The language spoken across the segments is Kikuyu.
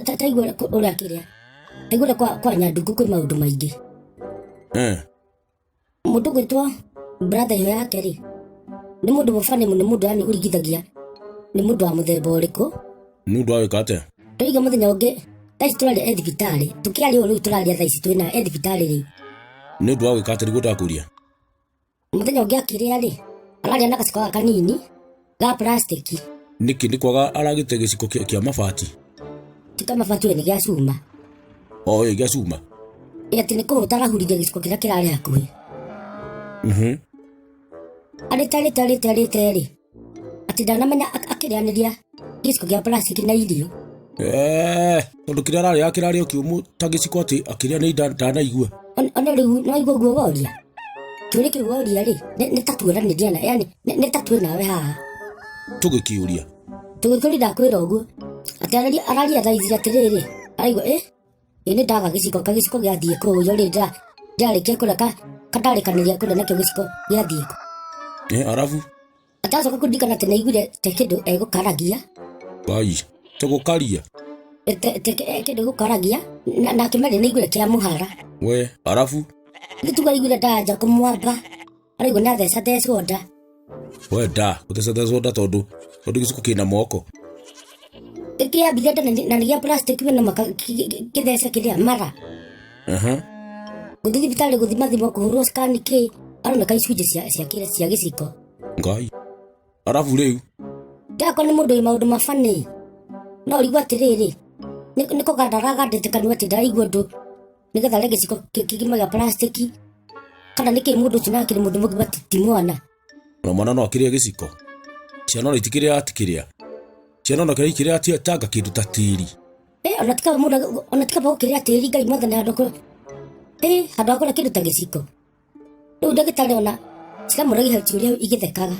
Taigua ũrĩa kĩrĩa taigua ũrĩa kwa Nyandungu kwĩ maũndũ maingĩ. Mũndũ gwĩtwo brother ĩyo yake rĩ, nĩ mũndũ mũbani mũno, mũndũ yani ũringithagia nĩ mũndũ wa mũthemba ũrĩkũ. Nĩ ũndũ wa wĩka atĩa? Tũiga mũthenya ũngĩ thaa ici tũraria e thibitarĩ, tũkĩaria ũũ rĩu tũraria thaa ici twĩna e thibitarĩ rĩu. Nĩ ũndũ wa gwĩka atĩa nĩguo ndakũria? Mũthenya ũngĩ akĩrĩa rĩ, ararĩa na gaciko gaka kanini ga plastic. Nĩkĩ nĩ kwaga aragĩte gĩciko kĩa mabati? Ti ka mabati we, nĩ gĩa cuma. O ĩ gĩa cuma. Ĩ atĩ nĩ kũhũta arahurithia gĩciko kĩrĩa kĩrarĩ hakuhĩ. Arĩte arĩte arĩte arĩte rĩ, atĩ ndanamenya akĩrĩanĩria gĩciko gĩa plastic na irio. Tondũ kĩrĩa ararĩa kĩrarĩ o kĩũmũ ta gĩciko atĩ akĩrĩa nĩ ndanaigua. Ona rĩu no igua ũguo woria. Kĩũria kĩu woria rĩ, nĩ ta tuoranĩria na yani nĩ ta twĩ nawe haha. Tũgĩkĩũria. Tũgĩkĩũria ndakwĩra ũguo. Atĩ araria thaa ici atĩrĩrĩ, araigua ĩ ĩ nĩ ndaga gĩciko, kagĩciko gĩathiĩ kũu yo rĩ ndarĩkia kũrĩa kandarĩkanĩria kũrĩa nakĩo gĩciko gĩathiĩ kũ. Arabu? Atacoka kũririkana atĩ nĩaiguire ta kĩndũ egũkaragia. Ngai, ta gũkaria? Kĩndũ egũkaragia, na akĩmeria nĩaiguire kĩa mũhara. We, arabu? Nĩ tuga aiguire ndanja kũmwamba, araigua nĩ atheca thecwo nda. We nda, gũtheca thecwo nda tondũ gĩciko kĩna moko. Kĩambire nda na nĩ gĩa plastic wĩna maka kĩthece kĩrĩa mara. Gũthiĩ thibitarĩ gũthima thimwo kũhũrwo scan kĩ, aroneka icunjĩ cia kĩrĩa cia gĩciko. Ngai. Arabu rĩu? Ndakwa nĩ mũndũ wĩ maũndũ mabani. No ũrigwo atĩrĩrĩ, nĩ kũganda aragandĩte kanua atĩ ndaraigua ũndũ nĩgetha arĩe gĩciko kĩgima gĩa plastic kana nĩkĩ mũndũ ũcio nake nĩ mũndũ mũgima ti mwana. Na mwana no akĩrĩe gĩciko? Ciana ona itikĩrĩaga atikĩrĩa. Ciana ona kĩrĩa ikĩrĩaga ti tanga kĩndũ ta tĩri. Ona tikaba mũndũ ona tikaba gũkĩrĩa tĩri Ngai mwathani handũ kũ handũ ha kũrĩa kĩndũ ta gĩciko. Rĩu ndagĩtarĩ ona cikamũragia ciũria igĩthekaga.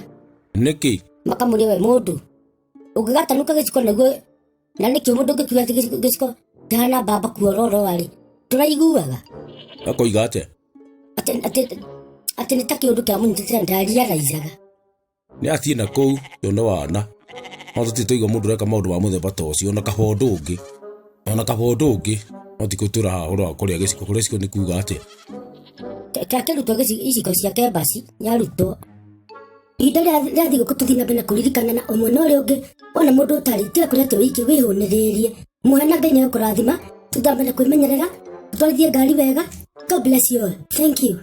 Nĩkĩ? Makamũria we mũndũ ũngĩgatanuka gĩciko nĩguo na nĩkĩ mũndũ ũngĩkiuga atĩ gĩciko kĩhana mbamba kuororoa rĩ tũraiguaga. Akoiga atĩa? Atĩ nĩ ta kĩũndũ kĩamũnyitĩte ndariaraizaga. Nĩ athiĩ na kũu yone wana. No tũtirĩ twaigua mũndũ ũreka maũndũ ma mũthemba ta ũcio ona kaba ũndũ ũngĩ. Ona kaba ũndũ ũngĩ no ti gũtwĩra haha ũhoro wa kũrĩa gĩciko. Kũrĩa gĩciko nĩ kuga atĩa? Akĩrutwo iciko ciake embassy nĩarutwo. Ihinda rĩa thigũkũ tũthiĩ na mbere na kũririkana na ũmwe na ũrĩa ũngĩ, wona mũndũ ũtarĩ tiga kũrĩa atĩ wiki wĩhũnĩrĩrie. Muohe na Ngai nĩegũkũrathima, tũthiĩ na mbere na kwĩmenyerera, tũtwarithie ngari wega. God bless you all. Thank you.